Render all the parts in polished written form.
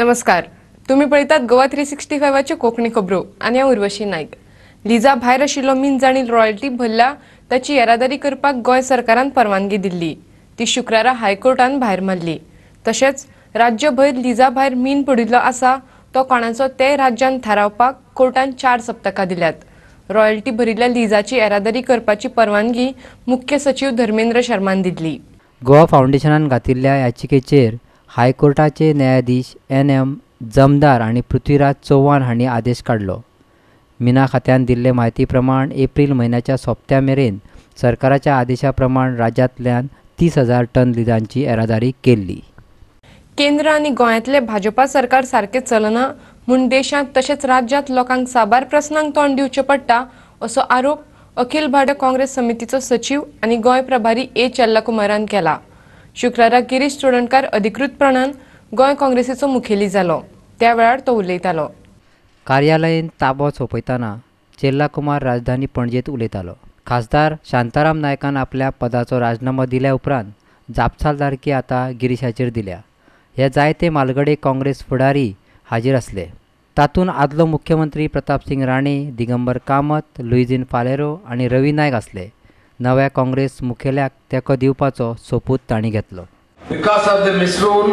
नमस्कार, तुम्ही पळयतात गोवा 365 कोंकणी खबरो आनी हांव उर्वशी नायक। लिजा भायर आशिल्लो मीन जाणी रॉयल्टी भरला ताची येरादारी करपाक गोंय सरकारान परवानगी दिल्ली, ती शुक्रारा हायकोर्टान भायर मारली। तशेंच राज्यभर लिजा भायर मीन पडिल्लो आसा तो कोणाचो ते राज्यान थारावपाक कोर्टान 4 सप्तकां दिल्यात। रॉयल्टी भरिल्ल्या लिजाची येरादारी करपाची परवानगी मुख्य सचीव धर्मेंद्र शर्मान दिल्ली। गोवा फावंडेशनान घातिल्ल्या याचिकेचेर हायकोर्टाचे न्यायाधीश एन.एम. जमदार आनी पृथ्वीराज चौहान हांणी आदेश काडलो। मिना खात्यान दिल्ले म्हायती प्रमाण एप्रिल म्हयन्याच्या सोंपत्या मेरेन सरकाराच्या आदेशा प्रमाण राज्यांतल्यान 30,000 टन लिजांची येरादारी केल्ली। केंद्र आनी गोंयांतले भाजपा सरकार सारकें चलना म्हूण देशांत तशेंच राज्यांत लोकांक साबार प्रस्नांक तोंड दिवचें पडटा असो आरोप अखिल भारतीय काँग्रेस समितीचो सचीव आनी गोंय प्रभारी ए चेल्लाकुमारान केला। शुक्रारा गिरीश चोडणकार अधिकृतपणान गोंय काँग्रेसीचो मुखेली जालो, त्या वेळार तो उलयतालो। कार्यालयीन ताबो सोंपयतना चेल्लाकुमार राजधानी पणजेंत उलयतालो। खासदार शांताराम नायकान आपल्या पदाचो राजीनामो दिल्या उपरांत जापसालदारकी आतां गिरीशाचेर दिल्या। हे जायते मालगडे काँग्रेस फुडारी हाजीर आसले। तातूंत आदलो मुख्यमंत्री प्रतापसिंग राणे, दिगंबर कामत, लुईझिन फालेरो आनी रवी नायक आसले। नव्या काँग्रेस मुखेल्याक तेंको दिवपाचो सोपूत तांणी घेतलो। Because of the misrule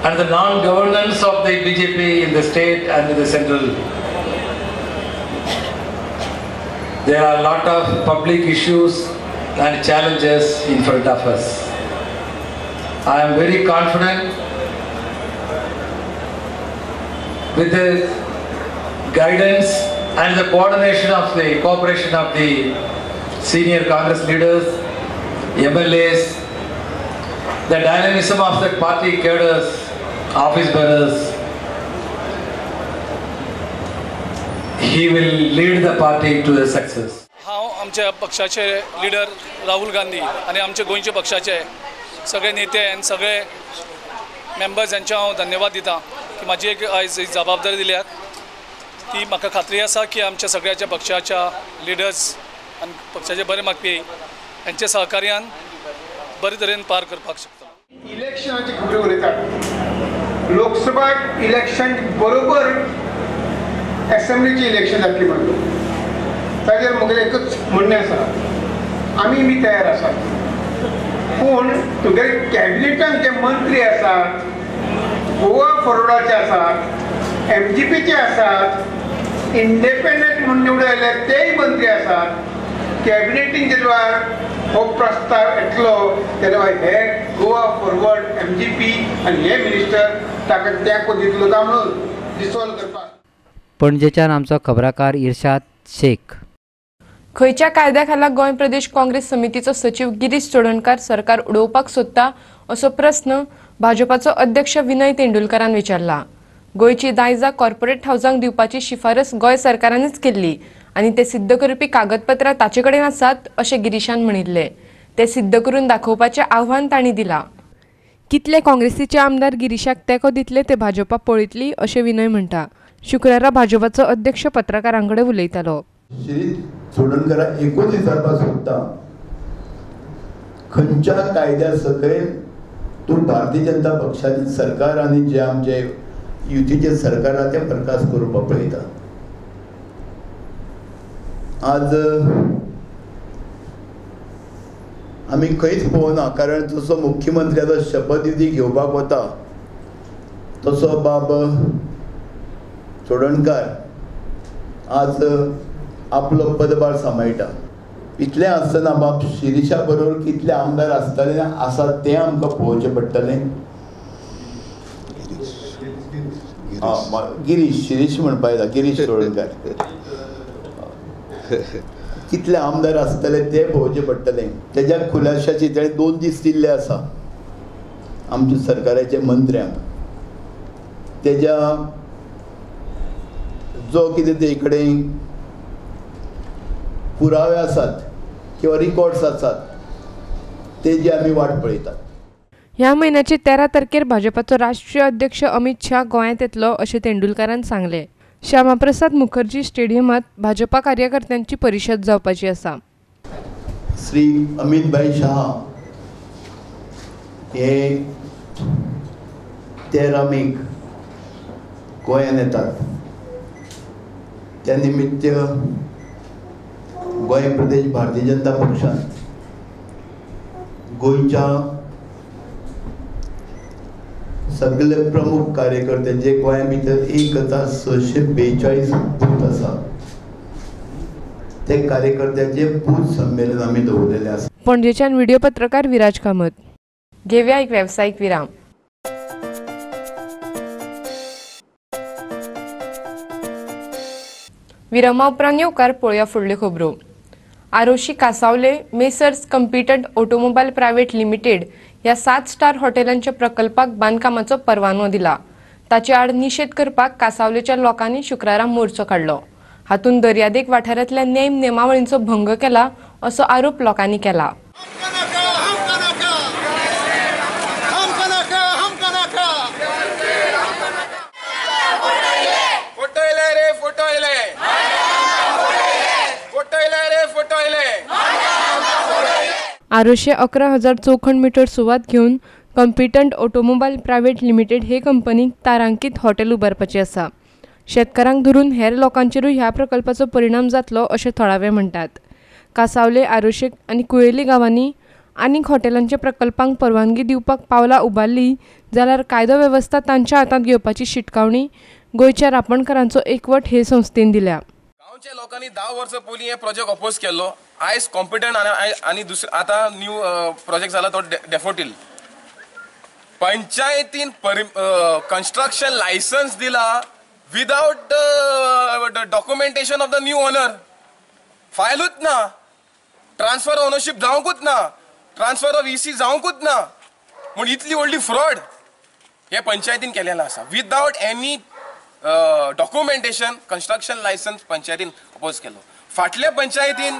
and the non-governance of the BJP in the state and in the central, there are a lot of public issues and challenges in front of us. I am very confident with the guidance and the coordination of the cooperation of the senior Congress leaders, MLAs, the dynamism of the party cadres, office bearers, he will lead the party to the success. हांव आमच्या पक्षाचे leader Rahul Gandhi आनी आमचे गोंयचे पक्षाचे सगळे नेते आनी सगळे मेंबर्स हांचे हांव धन्यवाद दिता की म्हाजी एक आयज जबाबदारी दिल्या ती म्हाका खात्री आसा की आमच्या सगळ्याच्या पक्षाच्या लिडर्स आनी पक्षाचे बरे मागपी हांच्या सहकार्यान बरे तरेन पार करपाक शकता। इलेक्शनाची खबरी उलयतात, लोकसभा इलेक्शन बरोबर एसेंब्लीचे इलेक्शन जातली म्हणून ताजेर म्हगेलें एकूच म्हणणें आसा, आमी बी तयार आसात, पूण तुगेले कॅबिनेटान जे मंत्री आसात, गोवा फॉरवर्डाचे आसात, एमजीपीचे आसात, इंडिपेंडंट म्हणून निवडून आयले तेय मंत्री आसात, कॅबिनेटीन जेन्ना हो प्रस्ताव येतलो तेन्ना हे गोवा फॉरवर्ड एमजीपी आनी हे मिनिस्टर ताका तेंको दितलो काय म्हणून डिसॉल्व करपाक। पणजेच्यान आमचो खबराकार इर्शाद शेख। खंयच्या कायद्या खाला गोंय प्रदेश काँग्रेस समितीचो सचीव गिरीश चोडणकार सरकार उडोवपाक सोदता असो प्रस्न भाजपाचो अध्यक्ष विनय तेंडुलकारान विचारला। गोंयची दायजा कॉर्पोरेट हावजांक दिवपाची शिफारस गोंय सरकारानच केल्ली आनी ते सिद्ध करपी कागदपत्रां ताचे कडेन आसात अशें गिरीशान म्हणिल्लें। ते सिद्ध करून दाखोवपाचें आव्हान तांणी दिलां। कितले काँग्रेसीचे आमदार गिरीशाक तेंको दितले ते भाजपा पळयतली अशें विनय म्हणटा। शुक्रारा भाजपाचो अध्यक्ष पत्रकारां कडेन उलयतालो। श्री चोडणकारा एकूच विचारपाक सोदता, खंयच्या कायद्या सकयल तूं भारतीय जनता पक्षाची सरकार आनी जे आमचे युतीचे सरकार आहा तें बरखास्त करपाक पळयता। आज आमी खंयच पळोवना, कारण जसो मुख्यमंत्री आतां शपथविधी घेवपाक वता तसो बाब चोडणकार आज आपलो पदभार सांबाळटा। इतलें आसतना बाब शिरीशा बरोबर कितले आमदार आसतले आसात तें आमकां पळोवचें पडटलें। गिरीश शिरीश म्हणपा येता, गिरीश चोडणकार कितले आमदार आसतले ते पळोवचें पडटलें। तेज्या खुलाशाची तेणें 2 दीस दिल्ले आसा आमच्या सरकाराच्या मंत्र्यांक। तेज्या जो कितें ते कडेन पुरावे आसात किंवा रिकॉर्ड्स आसात तेजी आमी वाट पळयतात। ह्या म्हयन्याचे 13 तारखेर भाजपाचो राष्ट्रीय अध्यक्ष अमित शाह गोंयांत येतलो अशें तेंडुलकारान सांगलें। श्यामाप्रसाद मुखर्जी स्टेडियमांत भाजपा कार्यकर्त्यांची परिशद जावपाची आसा। श्री अमित भाई शाह हे 13 मेक गोंयांत येतात. त्या निमित्त गोंय प्रदेश भारतीय जनता पक्षान गोंयच्या सगळे प्रमुख कार्यकर्ते जे गोंया भितर 1642 बूथ आसा ते कार्यकर्त्याचे बूथ संमेलन आमी दवरलेले आसा. पणजेच्यान व्हिडिओ पत्रकार विराज कामत. घेवया एक वेवसायीक विराम. विरामा उपरांत येवकार पळोवया फुडल्यो खबरो. Arossim Cansaulim Messrs Competent Automobile Private Limited ह्या 7 स्टार हॉटेलांच्या प्रकल्पाक बांदकामाचो परवानो दिला. ताचे आड निशेध करपाक कांसावलेच्या लोकांनी शुक्रारा मोर्चो काडलो. हातूंत दर्यादेग वाठारांतल्या नेम नेमावळींचो भंग केला असो आरोप लोकांनी केला. आरोशे 11,000 चौखण मीटर सुवात घेवन कॉम्पिटंट ऑटोमोबायल प्रायव्हेट लिमिटेड हे कंपनीक तारांकीत हॉटेल उबारपाचें आसा. शेतकारांक धरून हेर लोकांचेरूय ह्या प्रकल्पाचो परिणाम जातलो अशें थळावे म्हणटात. कांसावले, आरोशे आनी कुयेली गांवांनी आनीक हॉटेलांच्या प्रकल्पांक परवानगी दिवपाक पावलां उबारली जाल्यार कायदो वेवस्था तांच्या हातांत घेवपाची शिटकावणी गोंयच्या रापणकारांचो एकवट हे संस्थेन दिल्या. गांवच्या लोकांनी 10 वर्सां पयलीं हे प्रोजेक्ट अपोज केल्लो. आयज कॉम्पिटंट आनी दुसरो आतां न्यू प्रोजेक्ट जाला तो डेफोटील. पंचायतीन कन्स्ट्रक्शन लायसन्स दिला without documentation of the new owner. फायलूच ना, ट्रान्सफर ओनरशीप जावंकूच ना, ट्रान्सफर ऑफ ईसी जावंकूच ना, म्हूण इतली व्हडली फ्रॉड हे पंचायतीन केलेला आसा. Without any documentation construction licence पंचायतीन oppose केलो. फाटल्या पंचायतीन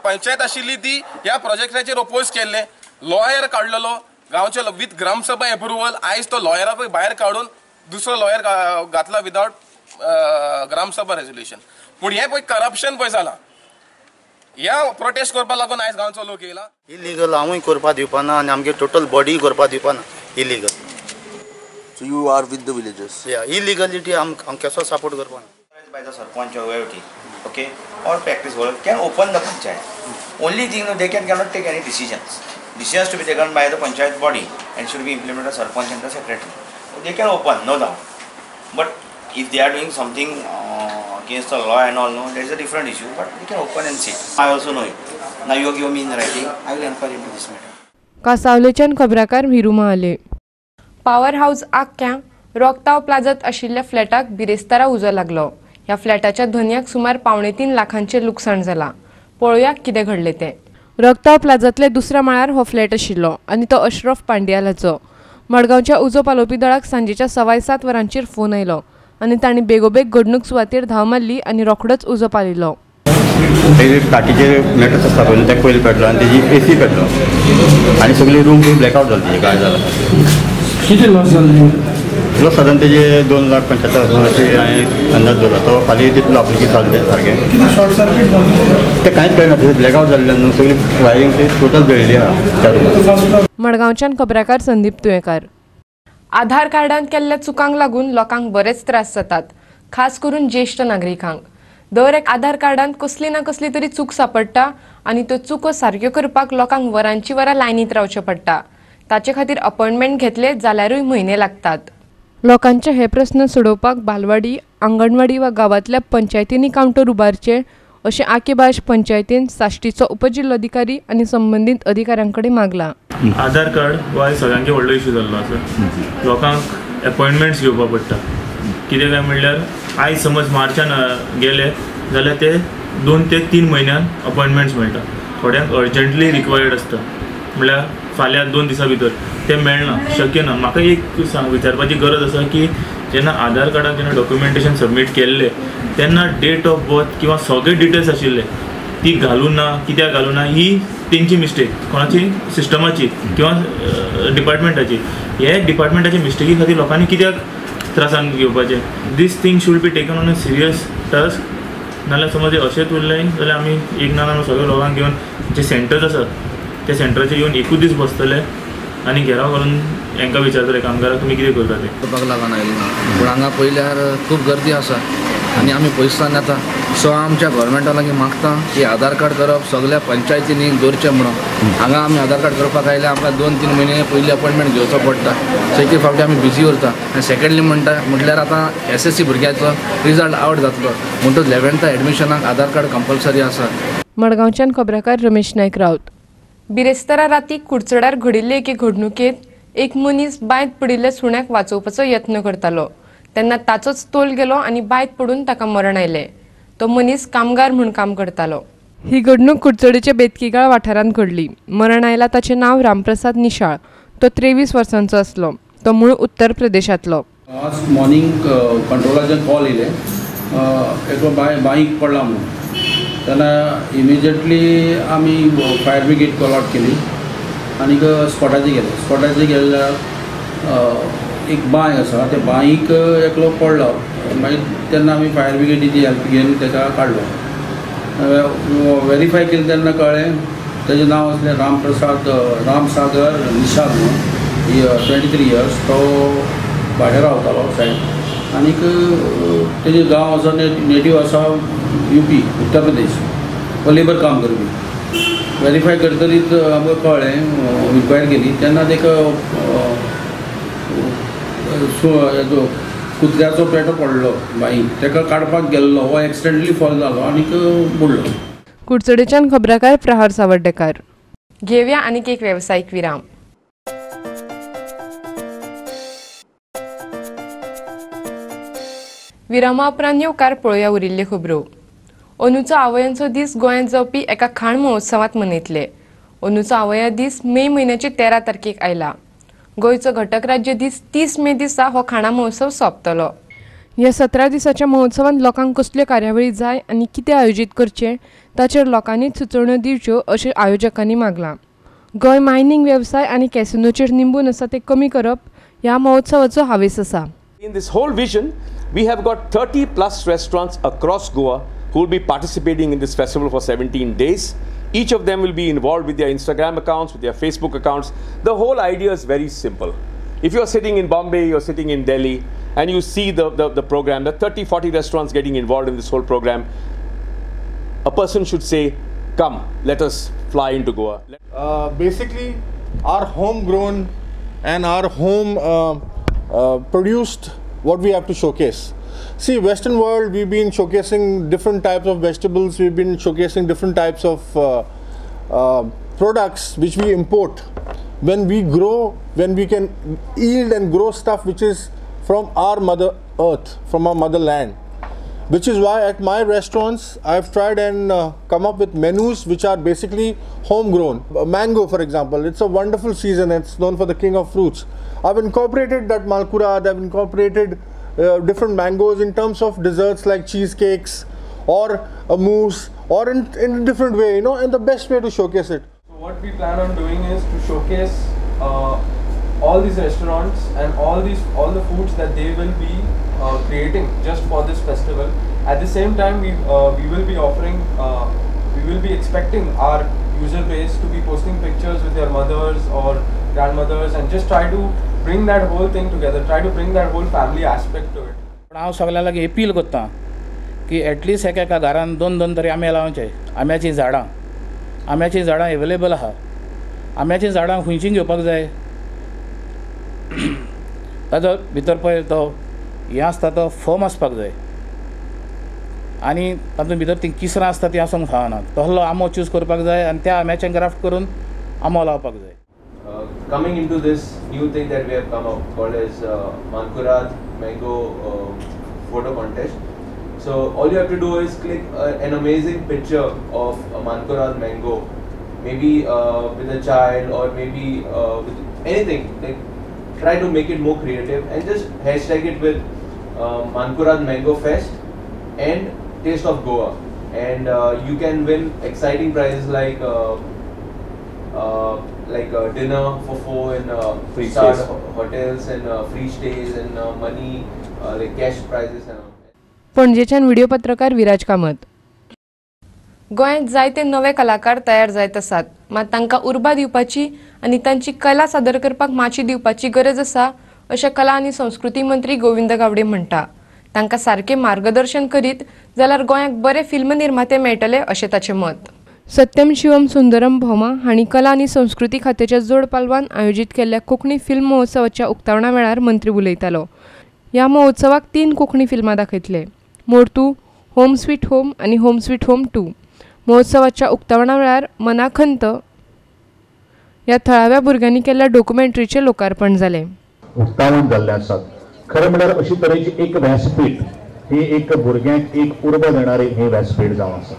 पंचायत आशिल्ली ती ह्या प्रोजेक्टाचेर अपोज केल्ले, लॉयर काडलेलो गांवचे विथ ग्रामसभा एप्रुवल. आयज तो लॉयराकूय भायर काडून दुसरो लॉयर घातला विदावट ग्रामसभा रेजोल्युशन. पूण हें पळय करप्शन पळय जालां. ह्या प्रोटेस्ट करपाक लागून आयज गांवचो लोक येयला. इलिगल हांवूय करपाक दिवपाना आनी आमगे टोटल बॉडीय करपाक दिवपाना illegal. So you are with the villagers? Yeah, illegality आम कसो support करपाना. By the sarpanch or OT, okay, or practice holder can open the panchayat. Only thing, no, they cannot take any decisions. Decisions to be taken by the panchayat body and should be implemented by sarpanch and the secretary. They can open, no doubt. But if they are doing something against the law and all, no, there is a different issue. But they can open and see. I also know it. Now you give me in writing, I will inquire into this matter. कांसावलेच्यान खबराकार Bhiru Mahale. Power house आक्या रोक्ताव प्लाझात आशिल्ल्या फ्लॅटाक बिरेस्तारा उजो लागलो. ह्या फ्लॅटाच्या धनयाक सुमार 2.75 लाखांचें लुकसाण जालां. पळोवया कितें घडलें तें. रोक्ताव प्लाझांतल्या दुसऱ्या माळ्यार हो फ्लॅट आशिल्लो आनी तो अशरफ पांडियालाचो. मडगांवच्या उजो पालोवपी दळाक सांजेच्या 7:15 वरांचेर फोन आयलो आनी तांणी बेगोबेग घडणूक सुवातेर धांव मारली आनी रोखडोच उजो पालयलो. काटीचेर मॅट्रस आसता पळय तेका पयलीं पेटलो आनी तेजी एसी पेटलो आनी सगळी रूम ब्लॅकआवट जाली. तेजी काय जाला कितें लॉस जालें? लॉस सादारण तेजे 2,75,000 अशें हांवें अंदाज दवरला. तो फाल्यां तितलो आपली चालू सारकें शॉर्ट सर्कीट जालें तें कांयच कळना. तशें ब्लॅकआवट जाल्लें न्हू, सगळी वायरींग ती टोटल जळिल्ली आहा त्या रुमांत. मडगांवच्यान खबराकार संदीप तुयेंकार. आधार कार्डांत केल्ल्या चुकांक लागून लोकांक बरेच त्रास जातात, खास करून ज्येश्ठ नागरिकांक. दर एक आधार कार्डांत कसली ना कसली तरी चूक सापडटा आनी त्यो चुको सारक्यो करपाक लोकांक वरांची वरां लायनीत रावचें पडटा. ताचे खातीर अपॉयंटमेंट घेतले जाल्यारूय म्हयने लागतात. लोकांचे हे प्रस्न सोडोवपाक बालवाडी, आंगणवाडी वा गांवांतल्या पंचायतींनी कावंटर उबारचे अशें आकेबाश पंचायतीन साश्टीचो उपजिल्लोधिकारी आनी संबंदीत अधिकाऱ्यां कडेन मागलां. आधार कार्ड हो आयज सगळ्यांक व्हडलो इशू जाल्लो आसा. लोकांक अपॉयंटमेंट्स घेवपाक पडटा. कितें काय म्हणल्यार आयज समज मार्चान गेले जाल्यार ते 2 ते 3 म्हयन्यान अपॉयंटमेंट्स मेळटा. थोड्यांक अर्जंटली रिक्वायर्ड आसता, म्हणल्यार फाल्यां 2 दिसां भितर ते मेळना, शक्य ना. म्हाका एक सांग विचारपाची गरज आसा की जेन्ना आधार कार्डाक जेन्ना डॉक्युमेंटेशन सबमीट केल्लें तेन्ना डेट ऑफ बर्थ किंवा सगळे डिटेल्स आशिल्ले ती घालूं ना, कित्याक घालूं ना ही तेंची मिस्टेक, कोणाची सिस्टमाची किंवा डिपार्टमेंटाची. हे डिपार्टमेंटाचे मिस्टेकी खातीर लोकांनी कित्याक त्रासान घेवपाचें? This thing should be taken on a serious task. नाल्यार समज अशेंच उरलें जाल्यार आमी एक ना ना सगळे लोकांक घेवन जे सेंटर्स आसात त्या सेंटराचेर येवन एकूच दीस बसतले आनी घेराव घालून हांकां विचारतले कामगाराक तुमी कितें करता तें. करपाक लागून आयले ना, पूण हांगा पळयल्यार खूब गर्दी आसा आनी आमी पयसान येता. सो आमच्या गव्हर्मेंटा लागीं मागता की आधार कार्ड करप सगळ्या पंचायतींनी दवरचें म्हणून. हांगा आमी आधार कार्ड करपाक आयल्यार आमकां 2-3 म्हयने पयलीं अपॉयंटमेंट घेवचो पडटा. सो एक फावटी आमी बिजी उरता. आनी सेकेंडली म्हणटा म्हटल्यार आतां SSC भुरग्याचो रिजल्ट आवट जातलो म्हणटच 11th एडमिशनाक आधार कार्ड कंपल्सरी आसा. मडगांवच्यान खबराकार रमेश नायक राऊत. बिरेस्तारा राती कुडचड्यार घडिल्ले एके घडणुकेंत एक मनीस बांयत पडिल्ल्या सुण्याक वाचोवपाचो यत्न करतालो तेन्ना ताचोच तोल गेलो आनी बांयत पडून ताका मरण आयलें. तो मनीस कामगार म्हूण काम करतालो. ही घडणूक कुडचडेच्या बेतकीगाळ वाठारांत घडली. मरण आयला ताचें नांव रामप्रसाद निशाळ. तो 23 वर्सांचो आसलो. तो मूळ उत्तर प्रदेशांतलो. आज मॉर्निंग कंट्रोलाचेर कॉल येयले एकलो बांयक पडला म्हणून, तेन्ना इमिजिएटली आमी फायर ब्रिगेड कॉल आवट केली आनीक स्पॉटाचेर गेले. स्पॉटाचेर गेल्यार एक बांय आसा, त्या बांयक एकलो पडलो. मागीर तेन्ना आमी फायर ब्रिगेडीची हेल्प घेवन ताका काडलो. वेरीफाय केलें तेन्ना कळ्ळें ताजें नांव आसलें रामप्रसाद रामसागर निशाद म्हणून, 23 इयर्स. तो भाड्यार रावतालो सायड आनीक तेजें गांव आसा नेटीव आसा UP, Uttar Pradesh. तो लेबर काम करपी. वेरीफाय करतरीच आमकां कळ्ळें, इन्क्वायरी केली तेन्ना ताका कुत्र्याचो पेटो पडलो बांयक, ताका काडपाक गेल्लो, हो एक्सिडेंटली फॉल जालो आनीक बुडलो. कुडचडेच्यान खबराकार प्रहार सावर्डेकार. घेवया आनीक एक वेवसायीक विराम. विरामा उपरांत येवकार पळोवया उरिल्ल्यो खबरो. अंदूचो आवयांचो दीस गोंयांत जावपी एका खाण महोत्सवांत मनयतले. अंदूचो आवया दीस मे म्हयन्याचे 13 तारखेक आयला. गोंयचो घटक राज्य दीस 30 मे दिसा हो खाणा महोत्सव सोंपतलो. ह्या 17 दिसाच्या महोत्सवांत लोकांक कसल्यो कार्यावळी जाय आनी कितें आयोजीत करचें ताचेर लोकांनीच सुचोवण्यो दिवच्यो अशें आयोजकांनी मागलां. गोंय मायनींग वेवसाय आनी कॅसिनोचेर निंबून आसा ते कमी करप ह्या महोत्सवाचो हावेस आसा. In this whole vision, we have got 30 plus restaurants across Goa who will be participating in this festival for 17 days. Each of them will be involved with their Instagram accounts, with their Facebook accounts. The whole idea is very simple. If you're sitting in Bombay, you're sitting in Delhi, and you see the program, the 30-40 restaurants getting involved in this whole program, a person should say, come, let us fly into Goa. Basically, our homegrown and our home produced what we have to showcase. See, Western world, we've been showcasing different types of vegetables, we've been showcasing different types of products which we import. When we grow, when we can yield and grow stuff which is from our mother earth, from our motherland. Which is why at my restaurants, I've tried and come up with menus which are basically homegrown. Mango, for example, it's a wonderful season, it's known for the king of fruits. I've incorporated that malkurad, I've incorporated different mangoes in terms of desserts like cheesecakes or a mousse or in a different way, you know, and the best way to showcase it. So what we plan on doing is to showcase all these restaurants and all the foods that they will be creating just for this festival. At the same time, we will be offering, we will be expecting our user base to be posting pictures with their mothers or grandmothers and just try to bring that whole thing together, try to bring that whole family aspect to it. हांव सगळ्यां लागीं appeal करता की at least एका एका घरान 2-2 तरी आंबे लावचे. आंब्याचीं झाडां, आंब्याचीं झाडां एवेलेबल आहा. आंब्याचीं झाडां खंयचीं घेवपाक जाय, ताजो भितर पळय तो हें आसता तो फर्म आसपाक जाय आनी तातूंत भितर तीं किसरां आसता तीं आसूंक फावना. तसलो आंबो चूज करपाक जाय आनी त्या आंब्याचें ग्राफ्ट करून आंबो लावपाक जाय. Coming into this new thing that we have come up called as Mankurad Mango Photo Contest. So all you have to do is click an amazing picture of a Mankurad mango, maybe with a child or maybe with anything. Like, try to make it more creative and just hashtag it with Mankurad Mango Fest and Taste of Goa, and you can win exciting prizes like a dinner for 4 in free star hotels and free stays and money, like cash prizes and all. पणजेच्यान video पत्रकार विराज कामत. गोंयांत जायते नवे कलाकार तयार जायत आसात, मात तांकां उर्बा दिवपाची आनी तांची कला सादर करपाक माची दिवपाची गरज आसा अशें कला आनी संस्कृती मंत्री गोविंद गावडे म्हणटा. तांकां सारकें मार्गदर्शन करीत जाल्यार गोंयाक बरे फिल्म निर्माते मेळटले अशें ताचें मत. सत्यम शिवम सुंदरम भोमा हांणी कला आनी संस्कृती खात्याच्या जोड पालवान आयोजीत केल्ल्या कोंकणी फिल्म महोत्सवाच्या उक्तावणा वेळार मंत्री उलयतालो. ह्या महोत्सवाक 3 कोंकणी फिल्मां दाखयतले, मोर्तू, होम स्वीट होम आनी होम स्वीट होम 2. महोत्सवाच्या उक्तावणा वेळार मनाखंत ह्या थळाव्या भुरग्यांनी केल्ल्या डॉक्युमेंटरीचें लोकार्पण जालें. उक्तावण जाल्लें आसा. खरें म्हणल्यार अशी तरेची एक व्यासपीठ ही एक भुरग्यांक एक उर्बा देणारी ही व्यासपीठ जावन आसा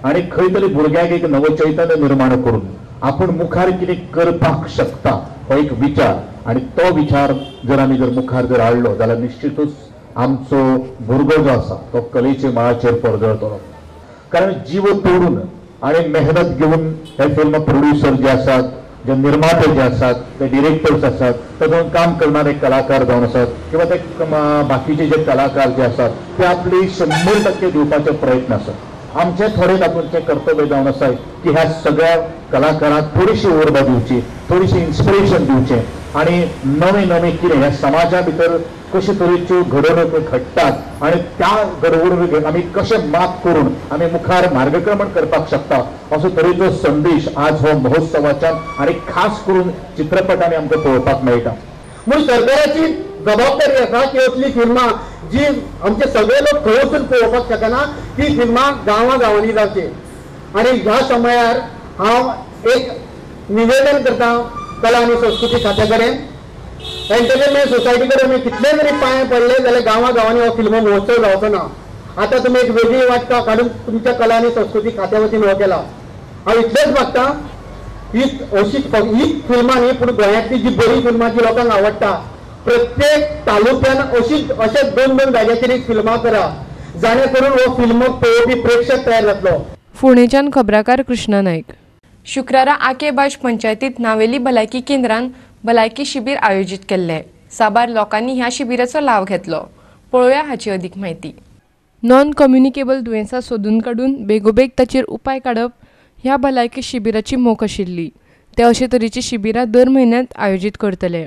आनी खंय तरी भुरग्यांक एक नवचैतन्य निर्माण करून आपूण मुखार कितें करपाक शकता हो एक विचार आनी तो विचार जर आमी जर मुखार जर हाडलो जाल्यार निश्चितूच आमचो भुरगो जो आसा तो कलेच्या मळाचेर परजळटलो. कारण जीव तोडून आनी मेहनत घेवन हे फिल्म प्रोड्युसर जे आसात, जे निर्माते जे आसात, ते डिरेक्टर्स आसात, तातूंत काम करणारे कलाकार जावन आसात किंवा ते बाकीचे जे कलाकार जे आसात ते आपली 100% दिवपाचे प्रयत्न आसात. आमचे थोडे तातूंतचें कर्तव्य जावन आसा की ह्या सगळ्या कलाकारांक थोडीशी उर्बा दिवची, थोडीशी इन्स्पिरेशन दिवचें आनी नवे नवे कितें ह्या समाजा भितर कशे तरेच्यो घडणुको घडटात आनी त्या घडणुकेक आमी कशें मात करून आमी मुखार मार्गक्रमण करपाक शकता असो तरेचो संदेश आज हो महोत्सवाच्यान आनी खास करून चित्रपटांनी आमकां पळोवपाक मेळटा. म्हणून सरकाराची जबाबदारी आसा की असली फिल्मां जी आमचे सगळे लोक खंय वचून पळोवपाक शकना ती फिल्मां गांवां गांवांनी जावची. आनी ह्या समयार हांव एक निवेदन करता कला आनी संस्कृती खात्या कडेन, एंटरटेनमेंट सोसायटी कडेन आमी कितले जरी पांय पडले जाल्यार गांवां गांवांनी हो फिल्म महोत्सव जावचो ना. आतां तुमी एक वेगळी वाट काडून तुमच्या कला आनी संस्कृती खात्या वतीन हो केला. हांव इतलेंच मागता ही अशी ही फिल्मां न्ही पूण गोंयांतली जी बरी फिल्मां जी लोकांक आवडटा प्रत्येक तालुक्यान अशी अशे 2-2 जाग्याचेर एक फिल्मां करा जाणे करून हो फिल्म पळोवपी प्रेक्षक तयार जातलो. फोंडेच्यान खबराकार कृष्णा नायक. शुक्रारा आके बाज पंचायतीत नावेली भलायकी केंद्रान भलायकी शिबीर आयोजीत केल्ले. साबार लोकांनी ह्या शिबिराचो लाव घेतलो. पळोवया हाची अदीक म्हायती. नॉन कम्युनिकेबल दुयेंसां सोदून काडून बेगोबेग ताचेर उपाय काडप ह्या भलायकी शिबिराची मोख आशिल्ली. ते अशे तरेची शिबिरां दर म्हयन्यांत आयोजीत करतले.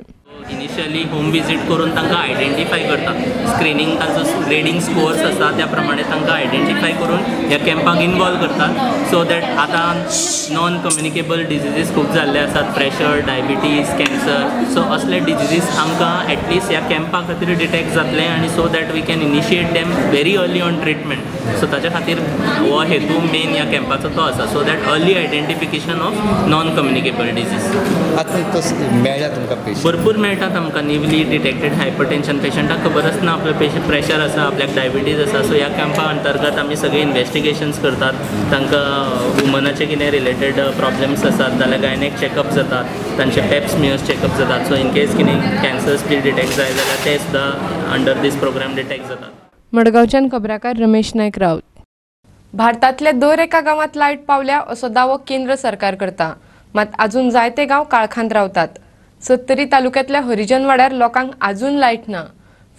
इनिशियली होम विजीट करून तांकां आयडेंटिफाय करता, स्क्रिनींग तांचो ग्रेडींग स्कोर्स आसा त्या प्रमाणे तांकां आयडेंटिफाय करून ह्या कॅम्पाक इनवॉल्व करतात. सो that आतां नॉन कम्युनिकेबल डिजीजीस खूब जाल्ले आसात, प्रेशर, डायबिटीज, कॅन्सर, सो असले डिजीजीस आमकां एटलिस्ट ह्या कॅम्पा खातीर डिटेक्ट जातले आनी so that we can initiate them very early on treatment. So ताच्या खातीर हो हेतू मेन ह्या कॅम्पाचो तो आसा, so that early identification of non communicable disease. आतां मेळ्ळ्या तुमकां पेशंट भरपूर मेळटात आमकां. न्यूली डिटेक्टेड हायपरटेन्शन पेशंटाक खबर आसना आपलो पेशंट प्रेशर आसा, आपल्याक डायबिटीज आसा. सो ह्या कॅम्पा अंतर्गत आमी सगळे इन्वेस्टिगेशन्स करतात, तांकां वुमनाचे कितें रिलेटेड प्रॉब्लम्स आसात जाल्यार गायनेक चॅकअप जातात, तांचे पेप स्मियर्स चॅकअप जातात. सो इन केस कितें कॅन्सर्स बी डिटेक्ट जाय जाल्यार ते सुद्दां अंडर दीस प्रोग्राम डिटेक्ट जातात. मडगांवच्यान खबराकार रमेश नायक राऊत. भारतांतल्या दर एका गांवांत लायट पावल्या असो दावो केंद्र सरकार करता, मात अजून जायते गांव काळखांत रावतात. सत्तरी तालुक्यांतल्या हरिजनवाड्यार लोकांक अजून लायट ना.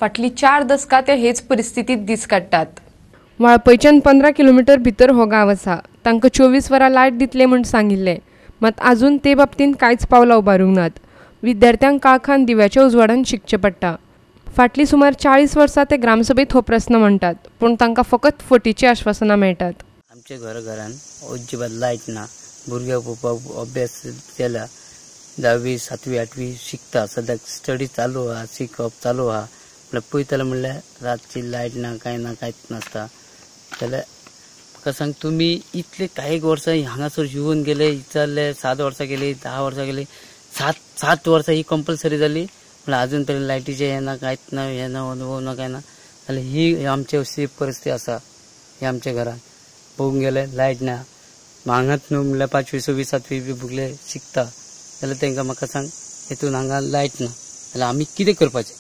फाटली 4 दसकां ते हेच परिस्थितींत दीस काडटात. वाळपयच्यान 15 किलोमिटर भितर हो गांव आसा. तांकां 24 वरां लायट दितले म्हूण सांगिल्लें, मात अजून ते बाबतींत कांयच पावलां उबारूंक नात. विद्यार्थ्यांक काळखान दिव्याच्या उजवाडान शिकचें पडटा. फाटलीं सुमार 40 वर्सां ते ग्रामसभेंत हो प्रस्न म्हणटात, पूण तांकां फकत फटीचीं आश्वासनां मेळटात. आमच्या घराघरान अजिबात लायट ना. भुरग्यांक पळोवपाक अभ्यास केला, 10वी 7वी 8वी शिकता, सद्याक स्टडी चालू आहा, शिकप चालू आहा. म्हणल्यार पळयतले म्हणल्यार रातची लायट ना, कांय ना, कांयच नासता. जाल्यार म्हाका सांग तुमी इतले कांय वर्सां हांगासर येवन गेले, विचारले 7 वर्सां गेली, 10 वर्सां गेली, 7 वर्सां ही कंपल्सरी जाली, म्हणल्यार अजून तरी लायटीचें हें ना, कांयच ना, हें ना, हो ना, कांय ना. जाल्यार ही आमची अशी परिस्थिती आसा. ही आमच्या घरान पळोवंक गेले लायट ना. हांगाच न्हू म्हणल्यार 5वी 6वी 7वी बी भुरगे शिकता जाल्यार तांकां म्हाका सांग हेतून हांगा लायट ना जाल्यार आमी कितें करपाचें.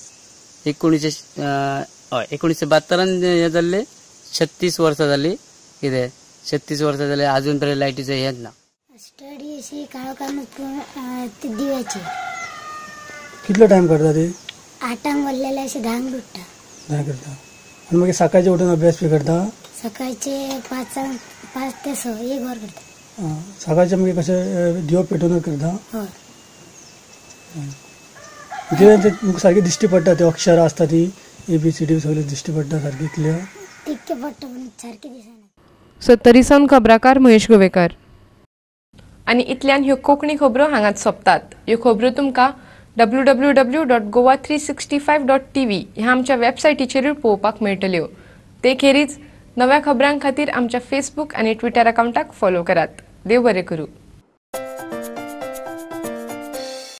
1972 हें जाल्लें, 36 वर्सां जालीं, कितें 36 वर्सां जालीं अजून तरी लायटीचें हेंच ना. स्टडी अशी काळोखान दिव्याची. कितलो टायम करता ती? 8 वरलेले अशें 10 उठ्ठा. 10 करता आनी मागीर सकाळचे उठून अभ्यास बी करता? सकाळचे 5 5 ते 6 एक वर करता. सकाळचें मागीर कशें दिवो पेटोवन करता? हय. कितें ते तुमकां सारकी दिश्टी पडटा ते अक्षरां आसता ती ABCD सगळें दिश्टी पडटा सारकी क्लियर? तितकें पडटा पूण सारकें दिसना. सत्तरी सावन खबराकार महेश गोवेकर. आनी इतल्यान ह्यो कोंकणी खबरो हांगाच सोंपतात. ह्यो खबरो तुमकां www.goa365.tv ह्या आमच्या वेबसायटीचेरूय पळोवपाक मेळटल्यो. ते खेरीज नव्या खबरां खातीर आमच्या फेसबूक आनी ट्विटर अकावंटाक फॉलो करात. देव बरें करूं.